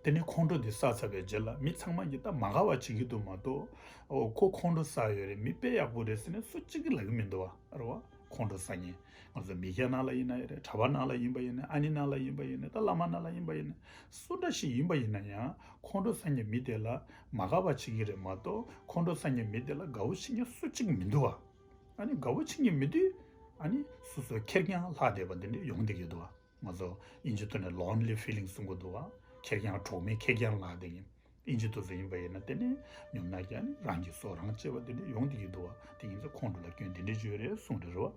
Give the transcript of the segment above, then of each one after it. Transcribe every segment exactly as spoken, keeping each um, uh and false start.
དེ་ནས་ཁོང་ཁྲོ་དེ་བསགས་ཚར་བའི་རྗེས་ལ་མི་ཚང་མ་གིས་ད་མ་དགའ་བ་བྱེད་ཀྱི་འདུག་མ་གཏོགས། ཨོ་ཁོ་ཁོང་ཁྲོ་བསགས་ཡོད་རེད། མི་དཔེ་ཡག་པོ་རེད་ཟེར་ནས་སུ་གཅིག་གིས་ལབ་ཀྱི་མི་འདུག་བ། རེད་བ། ཁོང་ཁྲོ་ཟ་མཁན། ང་ཚོ་མི་སྐྱ་ནང་ལ་ཡིན་ན་ཡང་རེད། གྲྭ་པ་ནང་ལ་ཡིན་པ་ཡིན་ན། ཨ་ནེ་ནང་ལ་ཡིན་པ་ཡིན་ན། ད་བླ་མ་ནང་ལ་ཡིན་པ་ཡིན་ན། སུ་འདྲ་ཞིག་ཡིན་པ་ཡིན་ན་ཡང་ཁོང་ཁྲོ་ཟ་མཁན་མི་དེ་ལ་མ་དགའ་བ་བྱེད་ཀྱི་རེད་མ་གཏོགས། ཁོང་ཁྲོ་ཟ་མཁན་མི་དེ་ལ་དགའ་བོ་བྱེད་མཁན་སུ་གཅིག་མི་འདུག་བ། ཨ་ནི་དགའ་བོ་བྱེད་མཁན་མི་འདུག་ཨ་ནི་སོ་སོ་ཁེར་རྐྱང་ལྷག་བསྡད་པ་དེ་འདྲ་ཡོང་བསྡད་ཀྱི་འདུག་བ། ང་ཚོ་དབྱིན་ཇི་ཐོག་ནས་lonely feeling གསུང་གི་འདུག་བ། ཁེར་རྐྱང་གྲོགས་མེད། ཁེར་རྐྱང་ལྷག་བསྡད་མཁན། དབྱིན་ཇི་ཐོག་ཚོ་ཡིན་པ་ཡིན་ན། དེ་ནས་ཉོབ་སྣང་སྐྱེ། ཨ་ནི་རང་གིས་སྲོག་རང་བཅད་པ་དེ་འདྲ་ཡོང་བསྡད་ཀྱི་འདུག་བ། དེ་ཡིན་ཙང་ཁོང་ཁྲོ་ལ་སྐྱོན་དེ་འདྲ་ཅིག་ཡོད་རེད་གསུངས་རེད། རེད་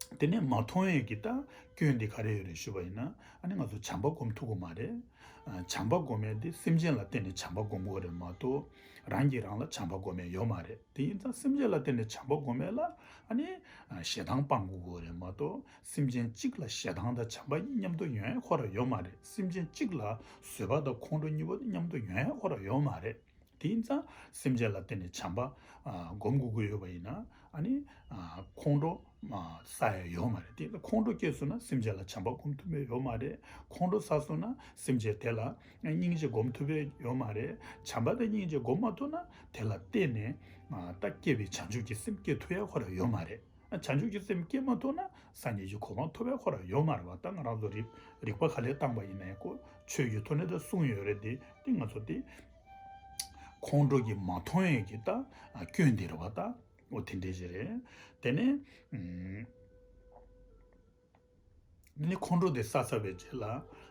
བ། དེ་ནས་མ་མཐོང་ཡས་ཀྱི་ད་སྐྱོན་དེ་ག་རེ་ཡོད་རེད་ཞུས་པ་ཡིན་ན། ཨ་ནི་ང་ཚོ་བྱམས་པ་སྒོམ་ཐུབ་ཀྱི་མ་རེད། ཨ། བྱམས་པ་སྒོམ་ཡས་དེ་སེམས་ཅན་ལ་བརྟེན་ནས་བྱམས་པ་སྒོམ་དགོས་རེད་མ་གཏོགས། རང་གིས་རང་ལ་བྱམས་པ་སྒོམ་ཡས་ཡོད་མ་རེད། དེ་ཡིན་ཙང་སེམས་ཅན་ལ་བརྟེན་ནས་བྱམས་པ་སྒོམ་ཡས་ལ་ཨ་ནི་ཞེ་སྡང་སྤང་དགོས་རེད་མ་གཏོགས། སེམས་ཅན་གཅིག་ལ་ཞེ་སྡང་དང་བྱམས་པ་མཉམ་དུ་ཡོང་ཡས་ཁོ་རང་ཡོད་མ་རེད། སེམས་ཅན་གཅིག་ལ་བཟོད་པ་དང་ཁོང་ཁྲོ་གཉིས་པོ་དེ་མཉམ་དུ་ཡོང་ཡས་ཁོ་རང་ཡོད་མ་རེད། དེ་ཡིན་ཙང་སེམས་ཅན་ལ་བརྟེན་ནས་བྱམས་པ་ཨ་སྒོམ་དགོས་ཀྱི་ཡོད་པ་ཡིན་ན། ཨ་ནི་ཨ་ཁོང་ཁྲོ་ཨ་ཟ་ཡ་ཡོད་མ་རེད། དེ་ཁོང་ཁྲོ་སྐྱེས་སོང་ན་སེམས་ཅན་ལ་བྱམས་པ་སྒོམ་ཐུབ་ཡས་ཡོད་མ་རེད། ཁོང་ཁྲོ་ཟ་སོང་ན་སེམས་ཅན་དེ་ལ་སྙིང་རྗེ་སྒོམ་ཐུབ་ཡས་ཡོད་མ་རེད། བྱམས་པ་དང་སྙིང་རྗེ་སྒོམ་མ་ཐུབ་ན་དེ་ལ་བརྟེན་ནས་ཨ་ད་སྐྱེས་པའི་བྱང་ཆུབ་ཀྱི་སེམས་སྐྱེ་ཐུབ་ཡས་ཁོ་རང་ཡོད་མ་རེད། བྱང་ཆུབ་ཀྱི་སེམས་སྐྱེ་མ་ཐུབ་ན་སངས་རྒྱས་ཀྱི་གོ་འཕང་ཐོབ་ཡས་ཁོ་རང་ཡོད་མ་རེད་བ། ད་ང་རང་ཚོ་རིག་རིག་པ་ག་ལེར་བཏང་པ་ཡིན་ན་ཡང་། ཁོ་ཆོས་ཀྱི་ཐོག་ནས་ད་གསུངས་ཡོད་རེད་དེ། དེ་ང་ཚོ་དེ་ཁོང་ཁྲོ་གི་མ་མཐོང་ཡས་ཀྱི་ད་སྐྱོན་དེ་རེད་བ། ད་འོ་དེ་འདྲས་ཞིག་རེད། དེ་ནས་ཨུམ། དེ་ནས་ཁོང་ཁྲོ་དེ་བསགས་ཚར་བའི་རྗེས་ལ།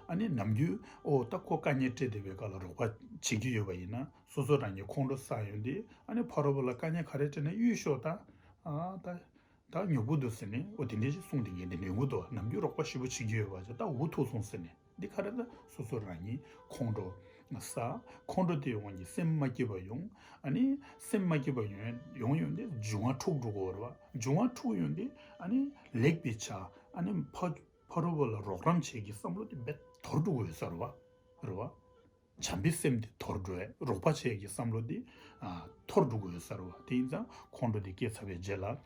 ཨ་ནི་ནམ་རྒྱུན་ཨོ་ད་ཁོ་དཀའ་ངལ་འཕྲད་བསྡད་པའི་སྐབས་ལ་རོགས་པ་བྱེད་ཀྱི་ཡོད་པ་ཡིན་ན། སོ་སོ་རང་གིས་ཁོང་ཁྲོ་བསགས་ཡོང་དུས། ཨ་ནི་ཕ་རོལ་པོ་ལ་དཀའ་ངལ་ག་རེ་འཕྲད་ན་གཡུལ་ཤོག་ད། ཨ་ད་ད་ཉོབ་པོ་འདུག་ཟེར་ནས་འོ་དེ་འདྲས་ཞིག་གསུངས་བསྡད་མཁན་དེ་འདྲ་ཡོང་གི་འདུག་བ། ནམ་རྒྱུན་རོགས་པ་ཞེ་པོ་བྱེད་ཀྱི་ཡོད་པ་ཅིག་ད་འུ་ཐུག་སོང་ཟེར་ནས། འདི་ག་རེ་ད་སོ་སོ་རང་ཉིད་ཁོང་ཁྲོ་བསགས། ཁོང་ཁྲོ་དེ་ཡོང་བ་ཉིད་སེམས་མ་སྐྱིད་པ་ཡོང་། ཨ་ནི་སེམས་མ་སྐྱིད་པ་ཡོང་ཡོང་ཡོང་དུས་འབྱུང་བ་འཁྲུགས་འགྲོ་གི་ཡོད་རེད་བ། འབྱུང་བ་འཁྲུགས་ཡོང་དུས་ཨ་ནི་ལེགས་པའི་ཆ། ཨ་ནི་ཕ་ཕ་རོལ་པོ་ལ་རོགས་རམ་བྱེད་ཀྱི་བསམ་བློ་དེ་རྦད་དོར་འགྲོ་གི་ཡོད་ས་རེད་བ། རེད་བ། བྱམས་པའི་སེམས་དེ་དོར་འགྲོ་ཡས། རོགས་པ་བྱེད་ཀྱི་བསམ་བློ་དེ་ཨ་འཐོར་འགྲོ་གི་ཡོད་ས་རེད་བ། དེ་ཡིན་ཙང་ཁོང་ཁྲོ་དེ་སྐྱེས་ཚར་བའི་རྗེས་ལ།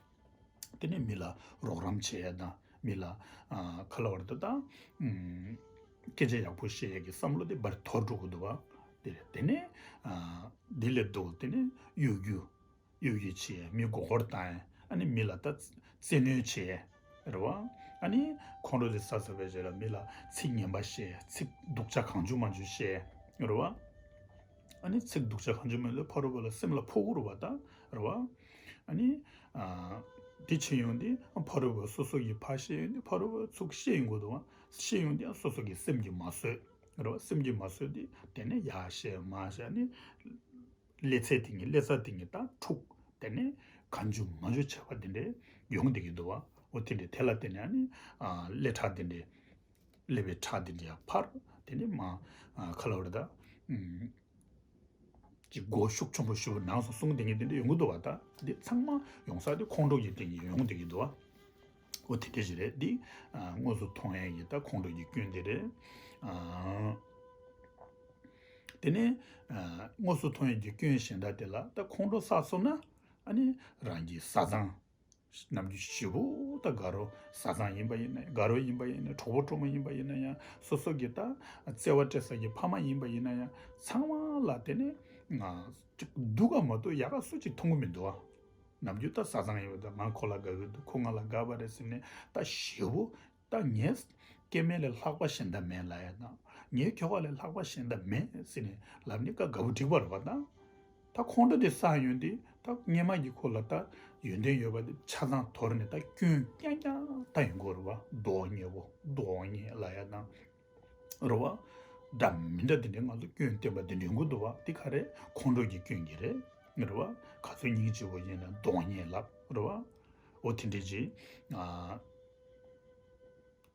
དེ་ནས་མི་ལ་རོགས་རམ་བྱེད་ཡས་དང་། མི་ལ་ཨ་ག་ལབ་དགོས་རེད་ད། ཨུམ། སྐད་ཆ་ཡག་པོ་བཤད་ཡས་ཀྱི་བསམ་བློ་དེ་རྦད་དོར་འགྲོ་གི་འདུག་བ། དེ་རེད། དེ་ནས་ཨ་དེ་ལས་ལྡོག་དེ་ནས་གཡོ་སྒྱུ། གཡོ་སྒྱུ་བྱེད་ཡས། མི་མགོ་སྐོར་བཏང་ཡས། ཨ་ནི་མི་ལ་ད་བཙན་གནོན་བྱེད་ཡས་རེད་བ། ཨ་ནི་ཁོང་ཁྲོ་དེ་བསགས་ཚར་བའི་རྗེས་ལ་མི་ལ་ཚིག་ངན་པ་བཤད་ཡས། ཚིག་སྡུག་ཅག་གང་བྱུང་མང་བྱུང་བཤད་ཡས་རེད་བ། ཨ་ནི་ཚིག་སྡུག་ཅག་གང་བྱུང་མང་བྱུང་ཕ་རོལ་པོ་ལ་སེམས་ལ་ཕོག་གི་རེད་བ། ད་རེད་བ། ཨ་ནི་ཨ་དེ་བྱེད་ཡོང་དུས་ཕ་རོལ་པོ་སོ་སོ་གིས་ཕར་བཤད་ཡོང་དུས་ཕ་རོལ་པོ་ཚུར་བཤད་ཡོང་གི་འདུག་བ། བཤད་ཡོང་དུས་སོ་སོ་གི་སེམས་ཀྱིས་མ་བཟོད་རེད་བ། སེམས་ཀྱིས་མ་བཟོད་དུས་དེ་ནས་ཡར་བཤད་མར་བཤད། ཨ་ནི་ཀླད་ཚད་དེ་ཉིད་ཀླད་རྩ་དེ་ཉིད་ད་འཁྲུགས། དེ་ནས་གང་བྱུང་མང་བྱུང་བྱས་པ་དེ་འདྲས་ཡོང་བསྡད་ཀྱི་འདུག་བ། འོ་དེ་འདྲས་དེ་ལ་བརྟེན་ནས་ཨ་ནི་ཨ་ཀླད་ཁྲག་དེ་འདྲས། ཀླད་པའི་ཁྲག་དེ་འདྲས་འཕར། དེ་ནས་མར་ཨ་ག་ལབ་རེད་ད། ཨུམ། ཅིག་མགོ་ཤུགས་ཆེན་པོ་ཞེ་པོ་ན་སོང་གསུང་བསྡད་མཁན་དེ་འདྲས་ཡོང་གི་འདུག་བ། ད་འདི་ཚང་མ་ཡོང་ས་དེ་ཁོང་ཁྲོ་གི་སྟེང་གི་ཡོང་བསྡད་ཀྱི་འདུག་བ། འོ་དེ་འདྲས་ཞིག་རེད། འདི་ཨ་དངོས་སུ་མཐོང་ཡས་ཀྱི་ད་ཁོང་ཁྲོ་གི་སྐྱོན་དེ་རེད། ཨ་དེ་ནས་ཨ་དངོས་སུ་མཐོང་ཡས་ཀྱི་སྐྱོན་གཞན་དག་དེ་ལ། ད་ཁོང་ཁྲོ་བསགས་སོང་ན་ཨ་ནི་རང་གི་བཟའ་ཚང་། ནམ་རྒྱུན་ཞེ་པོ་ད་དགའ་རོགས། བཟའ་ཚང་ཡིན་པ་ཡིན་ན། དགའ་རོགས་ཡིན་པ་ཡིན་ན། གྲོགས་པོ་གྲོགས་མོ་ཡིན་པ་ཡིན་ན་ཡང་། སོ་སོ་གི་ད་བརྩེ་བ་སྤྲད་ས་གི་ཕ་མ་ཡིན་པ་ཡིན་ན་ཡང་། ཚང་མ་ལ་དེ་ནས་ང་ཅིག་སྡུག་ག་མ་གཏོགས་ཡག་ག་སུ་གཅིག་མཐོང་གི་མི་འདུག་ཨ། ནམ་རྒྱུན་ད་བཟའ་ཚང་ཡིན་པ་ད། ང་ཁོ་ལ་དགའ་གི་འདུག་ཁོ་ང་ལ་དགའ་བ་རེད་ཟེར་ནས་ད་ཞེ་པོ། ད་ངའི་སྐྱེ་དམན་ལས་ལྷག་པ་གཞན་དག་མེད་ལབ་ཡ་དང་། ངའི་ཁྱོ་ག་ལས་ལྷག་པ་གཞན་དག་མེད་ཟེར་ནས་ལབ་ནས་ཀ་དགའ་བོ་འགྲིག་པ་རེད་བ། ད་ད་ཁོང་ཁྲོ་དེ་བསགས་ཡོང་དུས་ད་སྔན་མ་གི་ཁོ་ལ་ད་ཡོན་ཏན་ཡོད་པ་དེ་ཆ་ཚང་དོར་ནས་ད་སྐྱོན་རྐྱང་རྐྱང་ད་ཡོང་གི་རེད་བ། མདོག་ཉེས་པོ། མདོག་ཉེས་ལབ་ཡ་དང་། རེད་བ། འདྲ་མི་འདྲ་དེ་འདྲའི་ང་ཚོ་སྐྱོན་བསྟན་པ་དེ་འདྲ་ཡོང་གི་འདུག་བ། དེ་ག་རེ་ཁོང་ཁྲོ་གི་སྐྱོན་གྱིས་རེད། རེད་བ། ག་ཚོད་སྙིང་རྗེ་པོ་ཡིན་ན་མདོག་ཉེས་ལབ། རེད་བ། འོ་དེ་འདྲ་ཅིག་ཨ་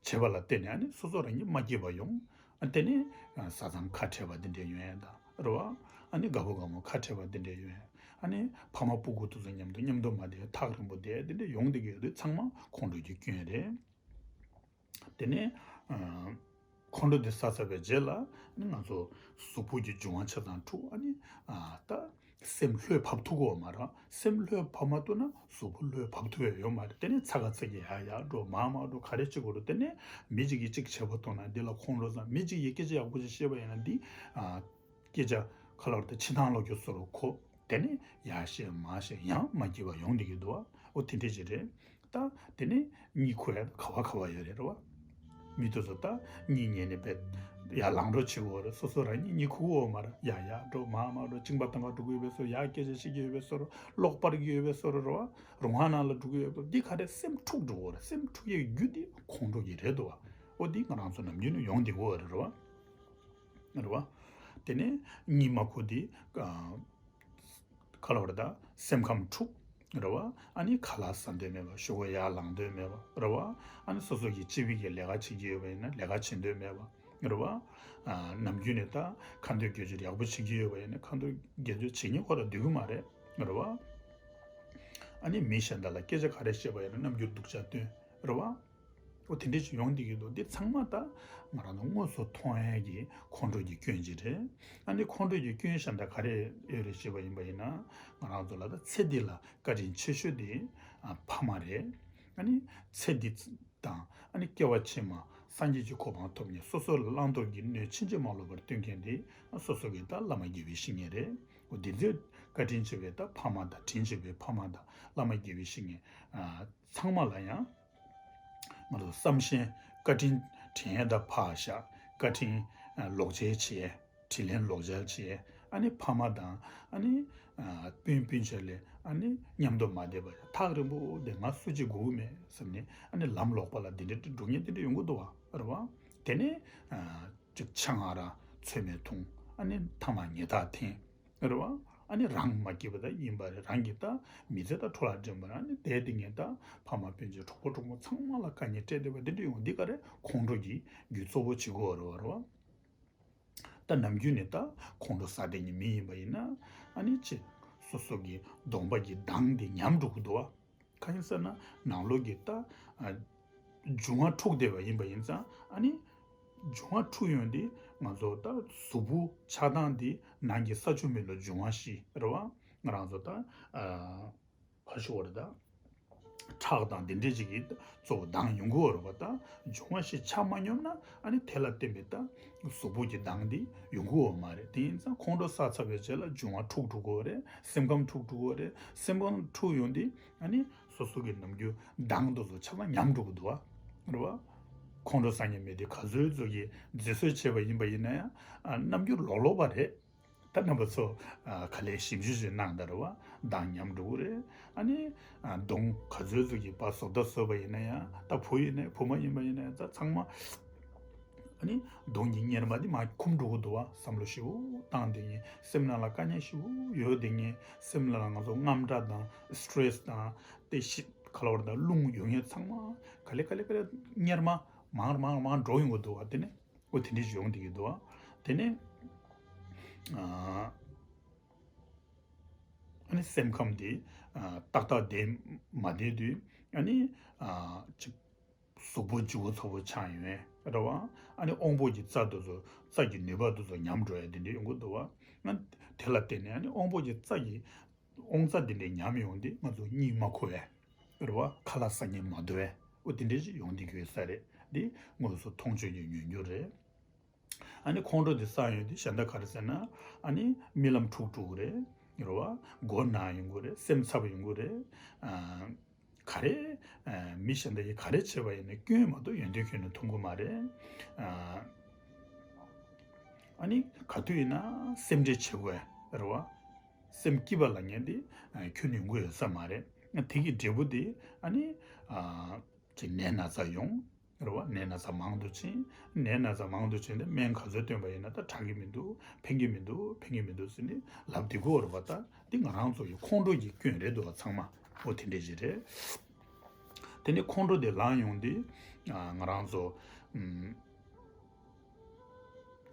བྱས་པ་ལ་བརྟེན་ནས་ཨ་ནི་སོ་སོ་རང་གི་མ་སྐྱིད་པ་ཡོང་། ཨ་དེ་ནས་ཨ་བཟའ་ཚང་ཁ་བྲལ་བ་དེ་འདྲ་ཡོང་ཡ་དང་། རེད་བ། ཨ་ནི་དགའ་པོ་དགའ་མོ་ཁ་བྲལ་བ་དེ་འདྲ་ཡོང་ཡ། ཨ་ནི་ཕ་མ་སྤུ་གུ་དེ་ཚོ་མཉམ་དུ་མཉམ་དུ་མ་བསྡད། ཐག་རིང་པོ་བསྡད། དེ་འདྲ་ཡོང་བསྡད་ཀྱི་ཡོད་དུས་ཚང་མ་ཁོང་ཁྲོ་གི་སྐྱོན་རེད། དེ་ནས་ཨ་ཁོང་ཁྲོ་དེ་བསགས་ཚར་བའི་རྗེས་ལ་ཨ་ནི་ང་ཚོ་གཟུགས་པོ་གི་འབྱུང་བ་ཆ་ཚང་འཁྲུགས། ཨ་ནི་ཨ་ད་ སེམས་ལྷོད་བབས་ཐུབ་ཀྱི་ཡོད་མ་རེད། སེམས་ལྷོད་བབས་མ་ཐུབ་ན་གཟུགས་པོ་ལྷོད་བབས་ཐུབ་ཡ་ཡོད་མ་རེད། དེ་ནས་ཚ་ག་ཚ་གི་ཡར་ཡར་འགྲོ་མར་མར་འགྲོ་ག་རེ་བྱེད་དགོས་རེད། དེ་ནས་མི་གཅིག་གིས་གཅིག་བྱེད་པ་མཐོང་ན་འདི་ལ་ཁོང་ཁྲོ་ཟ། མི་གཅིག་གིས་སྐད་ཆ་ཡག་པོ་ཞིག་བཤད་པ་ཡིན་ན་འདི་ཨ། སྐད་ཆ་ཁ་ལོར་དུ་ཕྱི་ཐང་ལོག་རྒྱུ་བཟོ་འདྲ་གོ། དེ་ནས་ཡར་བཤད་མར་བཤད་ཡང་མ་སྐྱིད་པ་ཡོང་བསྡད་ཀྱི་འདུག་བ། འོ་དེ་འདྲ་ཅིག་རེད། ད་དེ་ནས་གཉིད་ཁུག་ཡ་ག་བ་ག་བ་ཡོད་རེད་རེད་བ། མི་དེ་ཚོ་ད་གཉིད་ཉལ་ནས་བས་ཡར་ལངས་འགྲོ་བྱེད་དགོས་རེད། སོ་སོ་རང་གཉིད་གཉིད་ཁུག་གི་ཡོད་མ་རེད། ཡར་ཡར་འགྲོ་མར་མར་འགྲོ་གཅིན་པ་བཏང་ག་འགྲོ་གི་ཡོད་པའི་བཟོ། ཡར་སྐད་ཆ་བཤད་ཀྱི་ཡོད་པའི་བཟོ། གློག་སྤར་གྱི་ཡོད་པའི་བཟོ་རེད་བ། རུང་བ་ནང་ལ་འགྲོ་གི་ཡོད་པ་འདི་ག་རེ་སེམས་འཁྲུག་འགྲོ་གི་རེད། སེམས་འཁྲུག་ཡའི་རྒྱུ་འདི་ཁོང་ཁྲོ་གི་རེད་འདུག་བ། འོ་འདི་ང་རང་ཚོ་ནམ་རྒྱུན་ནས་ཡོང་བསྡད་ཀྱི་ཡོད་རེད་རེད་བ། རེད་བ། དེ་ནས་གཉིད་མ་ཁུག་དེ་ཨ། ག་ལབ་རེད་ད། སེམས་ཁམས་འཁྲུག་རེད་བ། ཨ་ནི་ཁ་ལག་ཟ་འདོད་མེད་པ། ཞོགས་ཀས་ཡར་ལངས་འདོད་མེད་པ་རེད་བ། ཨ་ནི་སོ་སོ་གི་སྤྱི་པའི་གི་ལས་ཀ་བྱེད་ཀྱི་ཡོད་པ་ཡིན་ན་ལས་ཀ་བྱེད་འདོད་མེད་པ་རེད་བ། ཨ། ནམ་རྒྱུན་ནས་ད་ཁ་འདོན་དགེ་སྦྱོར་ཡག་པོ་བྱེད་ཀྱི་ཡོད་པ་ཡིན་ན་ཁ་འདོན་དགེ་སྦྱོར་བྱེད་མཁན་ཁོ་རང་སྡོད་ཀྱི་མ་རེད། རེད་བ། ཨ་ནི་མི་གཞན་དག་ལ་སྐད་ཆ་ག་རེ་བཤད་པ་ཡིན་ན་རྣམ་འགྱུར་སྡུག་ཅག་སྟོན། རེད་བ། འོ་དེ་འདྲ་ཞིག་ཡོང་བསྡད་ཀྱི་འདུག་འདི་ཚང་མ་ད་ང་རང་ཚོ་དངོས་སུ་མཐོང་ཡས་ཀྱི་ཁོང་ཁྲོ་གི་སྐྱོན་ཅིག་རེད། ཨ་ནི་ཁོང་ཁྲོ་གི་སྐྱོན་གཞན་དག་ག་རེ་ཡོད་རེད་ཞེས་པ་ཡིན་པ་ཡིན་ན། ང་རང་ཚོ་ལ་ད་ཚེ་འདི་ལ་བཀའ་དྲིན་ཆེ་ཤོས་དེ་ཨ་ཕ་མ་རེད། ཨ་ནི་ཚེ་འདི་དང་ཨ་ནི་སྐྱེ་བ་ཕྱི་མ་སངས་རྒྱས་ཀྱི་གོ་འཕང་ཐོབ་ནས་སོ་སོ་ལ་བླང་དོར་གྱི་སྣོད་ཕྱིན་ཅི་མ་ལོག་པར་སྟོན་མཁན་དེ་སོ་སོ་གི་ད་བླ་མ་དགེ་བའི་བཤེས་གཉེན་རེད། འོ་དེ་ཚོས་བཀའ་དྲིན་ཆེ་བའི་ད་ཕ་མ་དང་དྲིན་ཆེ་བའི་ཕ་མ་དང་བླ་མ་དགེ་བའི་བཤེས་གཉེན་ཨ། ཚང་མ་ལ་ཡང་ང་ཚོ་བསམ་ཤེས་བཀའ་དྲིན་དྲན་ཡས་དང་ཕར་བཞག་བཀའ་དྲིན་ལོག་འཇལ་བྱེད་ཡས། དྲིན་ལན་ལོག་འཇལ་བྱེད་ཡས། ཨ་ནི་ཕ་མ་དང་ཨ་ནི་སྤུན་སྤུན་མཆེད་ལས་ཨ་ནི་མཉམ་དུ་མ་བསྡད་པར་ཐག་རིང་པོ་དེ་ང་སུ་གཅིག་དགོས་ཀྱི་མེད་བསམ་ནས་ཨ་ནི་ལམ་ལོག་པ་ལ་འདི་འདྲ་འགྲོ་མཁན་དེ་འདྲ་ཡོང་གི་འདུག་བ་རེད་བ། དེ་ནས་ཅིག་ཆང་ཨ་རག་ཚོད་མེད་འཐུང་། ཨ་ནི་ཐ་མག་ཉལ་ཐག་འཐེན། རེད་བ། ཨ་ནི་རང་མ་སྐྱིད་པ་ད་ཡིན་པ་རེད། རང་གི་ད་མི་ཚེ་ད་འཕྲོ་བརླག་འདྲེན་པ་རེད། ཨ་ནི་དེ་དེ་ངས་ད་ཕ་མ་སྤུན་མཆེད་གྲོགས་པོ་གྲོགས་མོ་ཚང་མ་ལ་དཀའ་ངལ་སྤྲད་བསྡད་པ་འདི་འདྲ་ཡོང་འདི་ག་རེད། ཁོང་ཁྲོ་གི་རྒྱུ་གཙོ་བོ་བྱེད་དགོས་རེད་བ། རེད་བ། ད་ནམ་རྒྱུན་ནས་ད་ཁོང་ཁྲོ་ཟ་བསྡད་མཁན་མི་ཡིན་པ་ཡིན་ན་ཨ་ནི་ཅི་སོ་སོ་གི་གདོང་པ་གི་མདངས་དེ་ཉམས་འགྲོ་གི་འདུག་བ། གང་ཡིན་ཟེར་ན་ནང་ལོགས་ཀྱི་ད་ཨ་འབྱུང་བ་འཁྲུགས་བསྡད་པ་ཡིན་པ་ཡིན་ཙང་ཨ་ནི་འབྱུང་བ་འཁྲུགས་ཡོང་དུས་ང་ཚོ་ད་གཟུགས་པོ་ཆགས་སྡང་དེ་ནང་གི་ས་ཆུ་མེ་རླུང་འབྱུང་བ་བཞི་རེད་བ། ང་རང་ཚོ་ད་ཨ་ཕར་ཞོག་རེད་ད། ཁྲག་དང་དེ་འདྲས་ཅིག་གི་གཙོ་བོ་མདངས་ཡོང་གི་ཡོད་རེད་བ། ད་འབྱུང་བ་བཞི་ཆགས་མ་སྙོམས་ན་ཨ་ནི་དེ་ལ་བརྟེན་པའི་ད་གཟུགས་པོ་གི་མདངས་དེ་ཡོང་གི་ཡོད་མ་རེད། དེ་ཡིན་ཙང་ཁོང་ཁྲོ་ཟ་ཚར་བའི་རྗེས་ལ་འབྱུང་བ་འཁྲུགས་འགྲོ་གི་ཡོད་རེད། སེམས་ཁམས་འཁྲུགས་འགྲོ་གི་ཡོད་རེད། སེམས་ཁམས་འཁྲུགས་ཡོང་དུས་ཨ་ནི་སོ་སོ་གི་ནམ་རྒྱུན་མདངས་དེ་ཚོ་ཆ་ཚང་ཉམས་འགྲོ་གི་འདུག་བ། རེད་བ། ཁོང་ཁྲོ་ཟ་མཁན་མི་དེ་ག་ཚོད་ཚོད་ཀྱིས་འཛེམ་ཟོན་བྱས་པ་ཡིན་པ་ཡིན་ན་ཡང་ཨ་རྣམ་འགྱུར་ལོག་ལོག་པ་རེད། ད་རྣམ་པ་ཚོ་ཨ་ག་ལེར་ཞིབ་འཇུག་ཅིག་གནང་དང་རེད་བ། མདངས་ཉམས་འགྲོ་གི་རེད། ཨ་ནི་ཨ་གདོང་ག་ཚོད་ཚོད་ཀྱིས་ཕར་བཟོ་ལྟ་བཟོས་པ་ཡིན་ན་ཡང་ད་བུ་ཡིན་ནའི་བུ་མོ་ཡིན་པ་ཡིན་ན་ཡང་ད་ཚང་མ་ཨ་ནི་གདོང་གི་གཉེར་མ་དེ་མར་འཁུམས་འགྲོ་གི་འདུག་བ། བསམ་བློ་ཞེ་པོ་བཏང་བསྡད་མཁན། སེམས་ནང་ལ་དཀའ་ངལ་ཞེ་པོ་ཡོད་བསྡད་མཁན། སེམས་ནང་ལ་ང་ཚོ་དངངས་སྐྲག་དང་སི་ཊེ་རེ་སི་དང་དེ་ཤི་ག་ལབ་རེད་ད་རླུང་ཡོང་མཁན་ཚང་མ་ག་ལེ་ག་ལེ་ག་ལེ་གཉེར་མ་མང་རུ་མང་རུ་མང་རུ་འགྲོ་ཡོང་གི་འདུག་བ། དེ་ནས། འོ་དེ་འདྲ་ཞིག་ཡོང་བསྡད་ཀྱི་འདུག་བ། དེ་ནས་ཨ་ཨ་ནི་སེམས་ཁམས་དེ་ཨ་ཏག་ཏག་བསྡད་མ་བསྡད་དུས་ཨ་ནི་ཨ་ཅིག་གཟུགས་པོ་བྱིའུ་ཚ་པོ་ཆགས་ཡོང་བས་རེད་བ། ཨ་ནི་དབང་པོ་གི་རྩ་དེ་ཚོ་རྩ་གི་ནུས་པ་དེ་ཚོ་ཉམས་འགྲོ་ཡ་དེ་འདྲ་ཡོང་གི་འདུག་བ། ཨ་དེ་ལ་བརྟེན་ནས་ཨ་ནི་དབང་པོ་གི་རྩ་གི་དབང་རྩ་དེ་འདྲ་ཉམས་ཡོང་དུས་ང་ཚོ་གཉིད་མ་ཁུག་བས། རེད་བ། ཁ་ལག་ཟ་སྙིང་མ་འདོད་པས། འོ་དེ་འདྲ་ཞིག་ཡོང་བསྡད་ཀྱི་ཡོད་ས་རེད། འདི་དངོས་སུ་མཐོང་ཆོས་ཀྱི་མྱོང་འགྱུར་རེད། ཨ་ནི་ཁོང་ཁྲོ་དེ་སངས་ཡོང་དུས་གཞན་དག་ག་རེ་ཟེར་ན། ཨ་ནི་རྨི་ལམ་འཁྲུག་འགྲོ་གི་རེད། རེད་བ། མགོ་ན་ཡོང་གི་རེད། སེམས་འཚབ་ཡོང་གི་རེད། ཨ་ག་རེ་ཨ་མི་གཞན་དག་གིས་ག་རེ་བྱས་པ་ཡིན་ན་སྐྱོན་མ་གཏོགས་ཡོན་ཏན་ཁྱོན་ནས་མཐོང་གི་མ་རེད། ཨ་ཨ་ནི་ག་དུས་ཡིན་ན་སེམས་ཁྲལ་བྱེད་དགོས་རེད་བ། སེམས་སྐྱིད་པ་ལབ་མཁན་དེ་ཨ་ཁྱོན་ནས་ཡོང་གི་ཡོད་ས་མ་རེད། དེ་གི་འབྲས་བུ་དེ་ཨ་ནི་ཨ་ཅིག་ནད་ན་ཚ་ཡོང་། རེད་བ། ནད་ན་ཚ་མང་དུ་ཕྱིན། ནད་ན་ཚ་མང་དུ་ཕྱིན་ཏེ་སྨན་ག་ཚོད་བསྟེན་པ་ཡིན་ན་ད་དྲག་གི་མི་འདུག་ཕན་གི་མི་འདུག་ཕན་གི་མི་འདུག་ཟེར་ནས་ལབ་བསྡད་ཀྱི་ཡོད་རེད་བ། ད་འདི་ང་རང་ཚོ་ཡི་ཁོང་ཁྲོ་ཡི་སྐྱོན་རེད་འདུག་བ། ཚང་མ་འོ་དེ་འདྲ་ཞིག་རེད། དེ་ནས་ཁོང་ཁྲོ་དེ་ལངས་ཡོང་དུས་ཨ་ང་རང་ཚོ་ཨམ་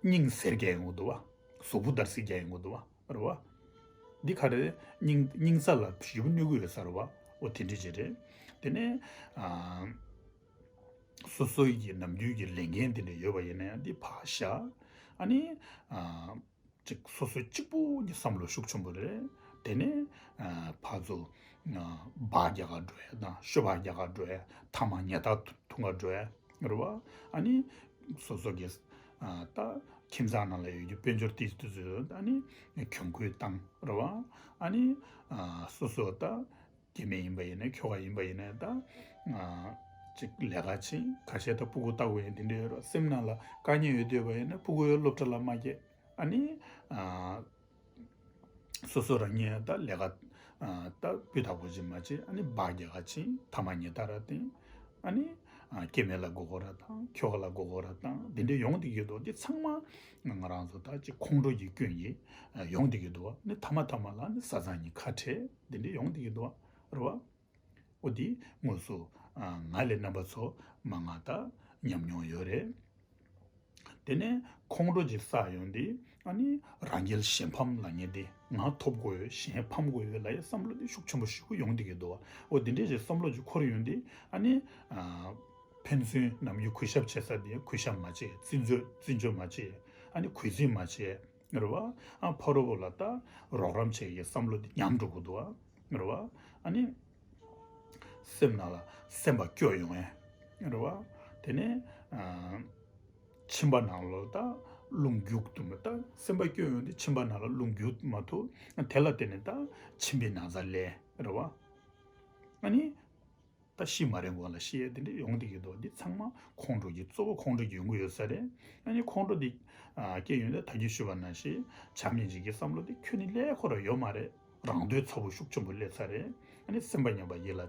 སྙིང་གཟེར་རྒྱག་ཡོང་གི་འདུག་བ། གཟུགས་པོ་འདར་སིག་རྒྱག་ཡོང་གི་འདུག་བ། རེད་བ། འདི་ག་རེ་སྙིང་སྙིང་རྩ་ལ་ཞེ་པོ་གནོད་ཀྱི་ཡོད་ས་རེད་བ། འོ་དེ་འདྲ་ཅིག་རེད། དེ་ནས་ཨ་སོ་སོའི་གི་ནམ་རྒྱུན་གྱི་ལས་འགན་དེ་འདྲ་ཡོད་པ་ཡིན་ན་ཡང་འདི་ཕར་བཞག་ཨ་ནི་ཨ་ ཅིག་སོ་སོ་གཅིག་པུ་གི་བསམ་བློ་ཤུགས་ཆེན་པོ་རེད། དེ་ནས་ཨ་ཕར་ཚུར་ཨ་སྦག་རྒྱག་ག་འགྲོ་ཡ་དང་ཤོ་སྦག་རྒྱག་ག་འགྲོ་ཡ། ཐ་མག་ཉལ་ཐ་འཐུང་ག་འགྲོ་ཡ་རེད་བ། ཨ་ནི་སོ་སོ་གི་ཨ་ད་ཁྱིམ་ཚང་ནང་ལ་ཡོད་རྒྱུ་དཔལ་འབྱོར་དེ་དུས་ཚོད་ཨ་ནི་གྱོང་གུན་བཏང་རེད་བ། ཨ་ནི་ཨ་སོ་སོ་ད་སྐྱེ་དམན་ཡིན་པ་ཡིན་ན་ཁྱོ་ག་ཡིན་པ་ཡིན་ན་ད་ཨ་ཅིག་ལས་ཀ་བྱེད། ཁ་ཤས་ད་སྤུ་གུ་ལྟ་དགོས་ཡིན་དེ་འདྲ་ཡོད་རེད། སེམས་ནང་ལ་དཀའ་ངལ་ཡོད་བསྡད་པ་ཡིན་ན་སྤུ་གུ་ཡོད་སློབ་གྲྭ་ལ་མ་སྐྱེལ། ཨ་ནི་ཨ་སོ་སོ་རང་ཉིད་ད་ལས་ཀ་ཨ་ད་སྤུས་དག་པོ་ཅིག་མ་བྱེད། ཨ་ནི་སྦག་རྒྱག་ག་ཕྱིན། ཐ་མག་ཉལ་ཐ་ར་བཏང་། ཨ་ནི་ཨ་སྐྱེ་དམན་ལ་མགོ་སྐོར་ར་བཏང་། ཁྱོ་ག་ལ་མགོ་སྐོར་ར་བཏང་། འདི་འདྲ་ཡོང་བསྡད་ཀྱི་འདུག་འདི་ཚང་མ་ང་རང་ཚོ་ད་ཅིག་ཁོང་ཁྲོ་གི་སྐྱོན་གྱིས་ཨ་ཡོང་བསྡད་ཀྱི་འདུག་ནི་ཐ་མ་ཐ་མ་ལ་ནི་བཟའ་ཚང་གཉིས་ཁ་བྲལ་འདི་འདྲ་ཡོང་བསྡད་ཀྱི་འདུག་རེད་བ། འོ་དེ་དངོས་སུ་ཨ་ང་ལས་རྣམ་པ་ཚོ་མང་ང་ད་ཉམས་མྱོང་ཡོད་རེད། དེ་ནས་ཁོང་ཁྲོ་ཅིག་བསགས་ཡོང་དུས་ཨ་ནི་རང་རྒྱལ་གཞན་ཕམ་ལབ་མཁན་དེ། ང་ཐོབ་དགོས་ཡོད། གཞན་ཕམ་དགོས་ཡོད་ལབ་ཡའི་བསམ་བློ་དེ་ཤུགས་ཆེན་པོ་ཞེ་པོ་ཡོང་བསྡད་ཀྱི་འདུག་འོ་དེ་འདྲས་ཅིག་བསམ་བློ་ཅིག་འཁོར་ཡོང་དུས་ཨ་ནི་ཨ་ཕན་ཚུན་ནམ་རྒྱུན་གུས་ཞབས་བྱེད་ས་དེ་གུས་ཞབས་མ་བྱེད། བརྩི་འཇོག་བརྩི་འཇོག་མ་བྱེད། ཨ་ནི་གུས་བརྩི་མ་བྱེད། རེད་བ། ཨ་ཕ་རོལ་པོ་ལ་ད་རོགས་རམ་བྱེད་ཀྱི་བསམ་བློ་དེ་ཉམས་འགྲོ་གི་འདུག་བ། རེད་བ། ཨ་ནི་སེམས་ནང་ལ་སེམས་པ་སྐྱོ་ཡོང་ཡ། རེད་བ། དེ་ནས་ཨ་མཆིན་པ་ནང་ལོགས་ད་རླུང་རྒྱུག་ཏུ་མ། ད་སེམས་པ་སྐྱོ་ཡོང་དུས་མཆིན་པ་ནང་ལ་རླུང་རྒྱུག་མ་ཐུབ། དེ་ལ་བརྟེན་ནས་ད་མཆིན་པའི་ན་ཚ་ལས། རེད་བ། ཨ་ནི་ད་ཤི་མ་རན་གོང་ལ་ཤི་ཡས་དེ་འདྲ་ཡོང་བསྡད་ཀྱི་འདུག་འདི་ཚང་མ་ཁོང་ཁྲོ་གི་གཙོ་བོ་ཁོང་ཁྲོ་གི་ཡོང་གི་ཡོད་ས་རེད། ཨ་ནི་ཁོང་ཁྲོ་འདི་ཨ་སྐྱེ་ཡོང་དུས་ད་གིན་ཞུས་པ་ནང་བཞིན་བྱམས་སྙིང་རྗེ་གི་བསམ་བློ་དེ་ཁྱོན་ནས་སླེབས་ཁོ་རང་ཡོད་མ་རེད། རང་འདོད་ཚ་པོ་ཤུགས་ཆེན་པོ་སླེབས་ཚར་རེད། ཨ་ནི་སེམས་པ་ཉམས་པ་ཡིད་ལ་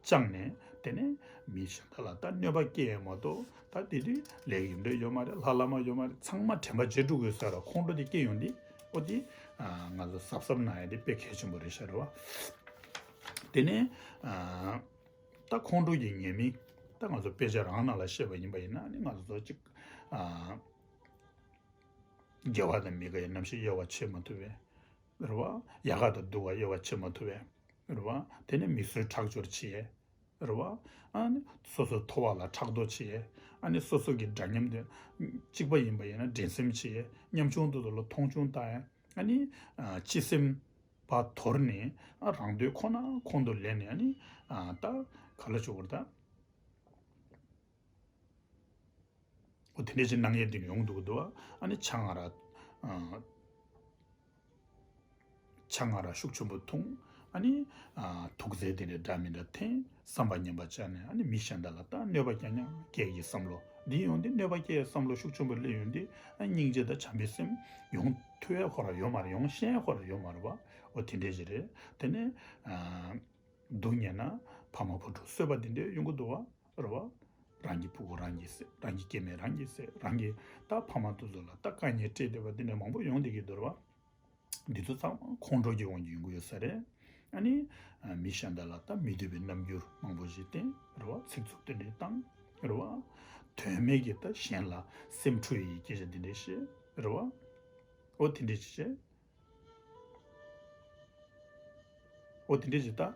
བཅངས་ནས་དེ་ནས་མི་གཞན་དག་ལ་ད་གནོད་པ་སྐྱེལ་ཡས་མ་གཏོགས་ད་དེ་དུས་ལས་ཀ་ཡོད་འདོད་ཡོད་མ་རེད། ལྷ་བླ་མ་ཡོད་མ་རེད། ཚང་མ་དྲན་པ་བརྗེད་འགྲོ་གི་ཡོད་ས་རེད། ཁོང་ཁྲོ་དེ་སྐྱེ་ཡོང་དུས་ཨོ་དེ་ཨ་ང་ཚོ་གཟབ་གཟབ་གནང་ཡས་དེ་དཔེ་གལ་ཆེན་པོ་རེད་ཤག་རེད་བ། དེ་ནས་ཨ། ད་ཁོང་ཁྲོ་གི་ཉེས་དམིགས། ད་ང་ཚོ་དཔེ་ཆ་རང་ནང་ལ་བཤད་པ་ཡིན་པ་ཡིན་ན་ནི་ང་ཚོ་གཅིག་ཨ། དགེ་བ་དང་མི་དགེ་ཡི་རྣམ་ཤེས་དབྱེ་བ་ཕྱེ་མ་ཐུབ་པས། རེད་བ། ཡག་ག་དང་སྡུག་ག་དབྱེ་བ་ཕྱེ་མ་ཐུབ་པས། རེད་བ། དེ་ནས་མི་གསོད་ཁྲག་སྦྱོར་བྱེད། རེད་བ། ཨ་ནི་སོ་སོའི་ཐོབ་པ་ལ་ཕྲག་དོག་བྱེད། ཨ་ནི་སོ་སོ་གི་འདྲ་མཉམ་དེ་གཅིག་པ་ཡིན་པ་ཡིན་ན་འགྲན་སེམས་བྱེད། ཉམ་ཆུང་དེ་ཚོ་ལ་མཐོང་ཆུང་བཏང་ཡ། ཨ་ནི་ཨ། སྤྱི་སེམས་པ་དོར་ནས་ཨ། རང་འདོད་ཁོ་ན་ཁོང་དུ་ལེན་ནས་ཨ་ནི་ཨ། ད་ག་ལ་ཆོག་གི་རེད་ད། འོ་དེ་འདྲས་ཅིག་གནང་ཡས་འདི་ཡོང་འདུག་འདུག་ཨ་ནི་ཆང་ང་ར་ཨ། ཆང་ང་ར་ཤུགས་ཆེན་པོ་འཐུང་། ཨ་ནི་ཨ། དུག་རྫས་དེ་འདྲས་འདྲ་མི་འདྲ་འཐེན། བསམ་པ་ངན་པ་བཅངས་ནས་ཨ་ནི་མི་གཞན་དག་ལ་ད་གནོད་པ་རྐྱང་རྐྱང་སྐྱེལ་གྱི་བསམ་བློ་འདི་ཡོང་དུས་གནོད་པ་སྐྱེལ་བསམ་བློ་ཤུགས་ཆེན་པོ་སླེབས་ཡོང་དུས་ཨ། སྙིང་རྗེ་དང་བྱམས་པའི་སེམས་ཡོང་ཐུབ་ཡས་ཁོ་ར་ཡོད་མ་རེད། ཡོང་ཤེས་ཡས་ཁོ་ར་ཡོད་མ་རེད་བ། འོ་དེ་འདྲས་ཅིག་རེད། དེ་ནས་ཨ། སྡུག་བསྔལ་ན་ཕ་མ་བུ་ཕྲུག་གསོད་པ་འདི་འདྲའི་ཡོང་གི་འདུག་བ། རེད་བ། རང་གི་ཕྲུ་གུ་རང་གིས་བསད། རང་གི་སྐྱེ་དམན་རང་གིས་བསད། རང་གི་ད་ཕ་མ་དེ་ཚོ་ལ་ད་དཀའ་ངལ་སྤྲད་བསྡད་པ་འདི་འདྲ་མང་པོ་ཡོང་བསྡད་ཀྱི་འདུག་རེད་བ། འདི་ཚོ་ཚང་མ་ཁོང་ཁྲོ་གི་དབང་གིས་ཡོང་གི་ཡོད་ས་རེད། ཨ་ནི་མི་གཞན་དག་ལ་ད་མི་འདོད་པའི་རྣམ་འགྱུར་མང་པོ་ཞིག་བསྟན། རེད་བ། ཚིག་རྩུབ་འདི་འདྲའི་བཏང་། རེད་བ། དོན་མེད་ཀྱི་ད་གཞན་ལ་སེམས་འཁྲུལ་ཡི་སྐད་ཆ་འདི་འདྲའི་བཤད། རེད་བ། འོ་དེ་འདྲའི་བཤད། འོ་དེ་འདྲས་ཅིག་ད།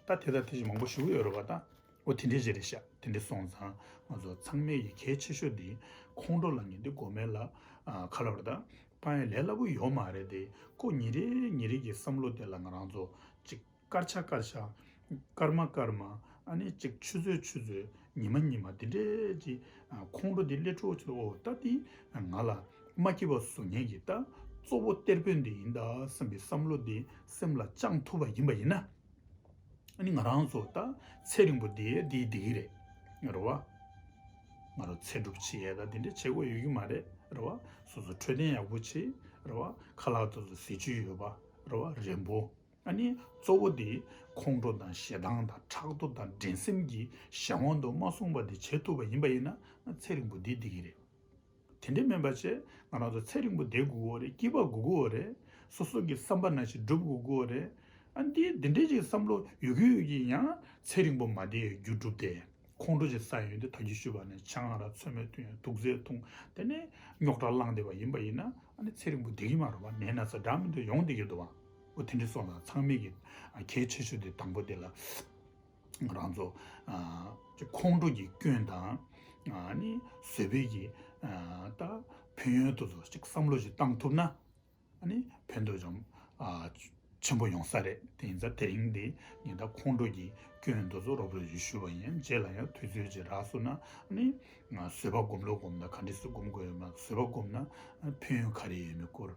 ད་དེ་ད་དེ་ཅིག་མང་པོ་ཞུ་གི་ཡོད་རེད་པ་ད། འོ་དེ་འདྲས་ཅིག་རེད་ཤག་དེ་འདྲས་སོང་ཙང་ང་ཚོ་ཚང་མས་ཀྱི་གལ་ཆེ་ཤོས་འདི་ཁོང་ཁྲོ་ལབ་མཁན་འདི་མགོ་མེད་ལ། ཁ་ལབ་རེད་ད། སྤང་ཡ་ལས་སླ་པོ་ཡོད་མ་རེད་དེ། ཁོ་ཉིན་རེ་ཉིན་རེ་གི་བསམ་བློ་དེ་ལ་ང་རང་ཚོ་ཅིག་སྐར་ཆ་སྐར་ཆ། སྐར་མ་སྐར་མ། ཨ་ནི་ཅིག་ཆུ་ཚོད་ཆུ་ཚོད། ཉི་མ་ཉི་མ་དེ་འདྲས་ཀྱི་ཁོང་ཁྲོ་དེ་སླེབས་འགྲོ་ཆོག་འོ་ད་དེ་ང་ལ་མ་སྐྱིད་པ་བཟོ་མཁན་གྱི་ད་གཙོ་བོ་གཏེར་དཔོན་དེ་ཡིན་ད་བསམ་པའི་བསམ་བློ་དེ་སེམས་ལ་བཅངས་ཐུབ་པ་ཡིན་པ་ཡིན་ན། ཨ་ནི་ང་རང་ཚོ་ད་ཚེ་རིང་པོ་དེ་དེ་བསྡད་ཀྱི་རེད། རེད་བ། ང་རང་ཚེ་སྒྲུབ་བྱེད་ཡས་ད་དེ་འདྲས་བྱེད་དགོས་ཡོད་ཀྱི་མ་རེད། རེད་བ། སོ་སོ་འཕྲོད་བསྟེན་ཡག་པོ་བྱེད། རེད་བ། ཁ་ལག་དེ་ཚོ་ཟས་བཅུད་ཡོད་པ། རེད་བ། རན་པོ། ཨ་ནི་གཙོ་བོ་དེ་ཁོང་ཁྲོ་དང་ཞེ་སྡང་དང་ཕྲག་དོག་དང་འགྲན་སེམས་ཀྱི་གཞན་དབང་དུ་མ་སོང་བ་དེ་བྱེད་ཐུབ་པ་ཡིན་པ་ཡིན་ན་ང་ཚེ་རིང་པོ་བསྡད་བསྡད་ཀྱི་རེད། དེ་འདྲ་མིན་པ་བྱས་ང་རང་ཚོ་ཚེ་རིང་པོ་བསྡད་དགོས་ཀྱི་རེད། སྐྱིད་པ་དགོས་ཀྱི་རེད། སོ་སོ་གི་བསམ་པ་ནང་བཞིན་སྒྲུབ་དགོས་ཀྱི་རེད། ཨ་འདི་འདི་འདྲའི་ཅིག་བསམ་བློ་ཡོད་ཀྱི་ཡོད་ཀྱི་ཡང་ཚེ་རིང་པོ་མ་བསྡད་རྒྱུ་སྒྲུབ་སྟེ། ཁོང་ཁྲོ་ཅིག་ཟ་ཡོང་དུས་ད་གིན་ཞུས་པ་ནས་ཆང་ར་ཚོད་མེད་འཐུང་ཡང་དུག་རྫས་འཐུང་དེ་ནས་རྙོག་དྲ་བསླངས་བསྡད་པ་ཡིན་པ་ཡིན་ན་ཨ་ནི་ཚེ་རིང་པོ་བསྡད་ཀྱི་མ་རེད་བ། ནད་ན་ཚ་འདྲ་མི་འདྲ་ཡོང་བསྡད་ཀྱི་འདུག་བ། འོ་དེ་འདྲ་སོང་ཙང་ཚང་མས་ཀྱི་གལ་ཆེ་ཤོས་དེ་དང་པོ་དེ་ལ་ང་རང་ཚོ་ཁོང་ཁྲོ་གི་སྐྱོན་དང་ཨ་ནི་བཟོད་པའི་གི་ད་ཕན་ཡོན་དེ་ཚོ་ཅིག་བསམ་བློ་ཞིག་བཏང་ཐུབ་ན། ཨ་ནི་ཕན་ཐོགས་ཀྱང་ཨ་ཆེན་པོ་ཡོང་ས་རེད། དེ་ཡིན་ཙང་དེ་རིང་འདི་ངས་ད་ཁོང་ཁྲོ་གི་སྐྱོན་འདི་ཚོ་རོབ་རོབ་ཅིག་ཞུས་པ་ཡིན། རྗེས་ལ་ཡང་དུས་ཚོད་ཅིག་རག་སོང་ན་ཨ་ནི་བཟོད་པ་སྒོམ་ལོ་སྒོམ་ན་ག་འདྲ་སེ་སྒོམ་དགོས་ཡོད་མ། བཟོད་པ་སྒོམ་ན་ཕན་ཡོན་ག་རེ་ཡོད་མེད་སྐོར་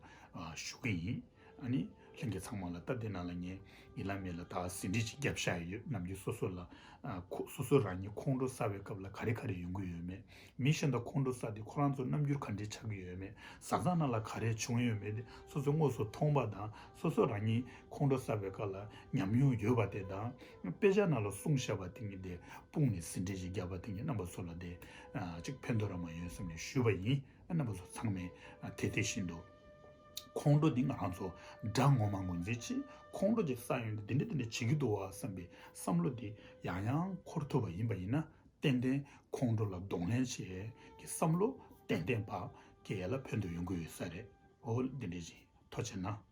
ཞུ་གི་ཡིན། ཨ་ནི་ལྷན་རྒྱས་ཚང་མ་ལ་ད་འདི་ནང་ལ་ངས་ཡིད་ལ་མེད་ལ་ད་ཟིན་བྲིས་ཅིག་བརྒྱབ་བཞག་ཡོད། ནམ་རྒྱུན་སོ་སོ་ལ་ཨ་ཁོ་སོ་སོ་རང་ཉིད་ཁོང་ཁྲོ་ཟ་བའི་སྐབས་ལ་ག་རེ་ག་རེ་ཡོང་གི་ཡོད་མེད། མི་གཞན་དང་ཁོང་ཁྲོ་ཟ་དེ་ཁོ་རང་ཚོ་རྣམ་འགྱུར་ག་འདྲ་ཆགས་ཀྱི་ཡོད་མེད། བཟའ་ཚང་ནང་ལ་ག་རེ་བྱུང་ཡོད་མེད་དེ་སོ་སོས་དངོས་སུ་མཐོང་བ་དང་། སོ་སོ་རང་ཉིད་ཁོང་ཁྲོ་ཟ་བའི་སྐབས་ལ་ཉམས་མྱོང་ཡོད་པ་དེ་དང་། དཔེ་ཆ་ནང་ལ་གསུངས་བཞག་པ་དེ་གཉིས་དེ་སྤུངས་ནས་ཟིན་བྲིས་ཅིག་བརྒྱབ་པ་དེ་གཉིས་རྣམ་པ་ཚོ་ལ་དེ་ཨ་ཅིག་ཕན་ཐོགས་རང་མ་ཡོང་བསམ་ནས་ཞུས་པ་ཡིན། རྣམ་པ་ཚོ་ཚང་མས་ཨ་དེ་དེ་བཞིན་དུ། ཁོང་ཁྲོ་འདི་ང་རང་ཚོ་དགྲ་ངོ་མ་ངོས་འཛིན་བྱེད། ཁོང་ཁྲོ་ཅིག་ཟ་ཡོང་དུས་འདི་འདྲ་འདི་འདྲ་བྱེད་ཀྱི་འདུག་བ་བསམ་པའི་བསམ་བློ་འདི་ཡང་ཡང་འཁོར་ཐུབ་པ་ཡིན་པ་ཡིན་ན། ཏན་ཏན་ཁོང་ཁྲོ་ལ་གདོང་ལེན་བྱེད་ཀྱི་བསམ་བློ་ཏན་ཏན་ཕར་སྐྱེ་ཡ་ལ་ཕན་ཐོགས་ཡོང་གི་ཡོད་ས་རེད། འོ་འདི་འདྲ་ཞིག་ཐུགས་རྗེ་གནང་།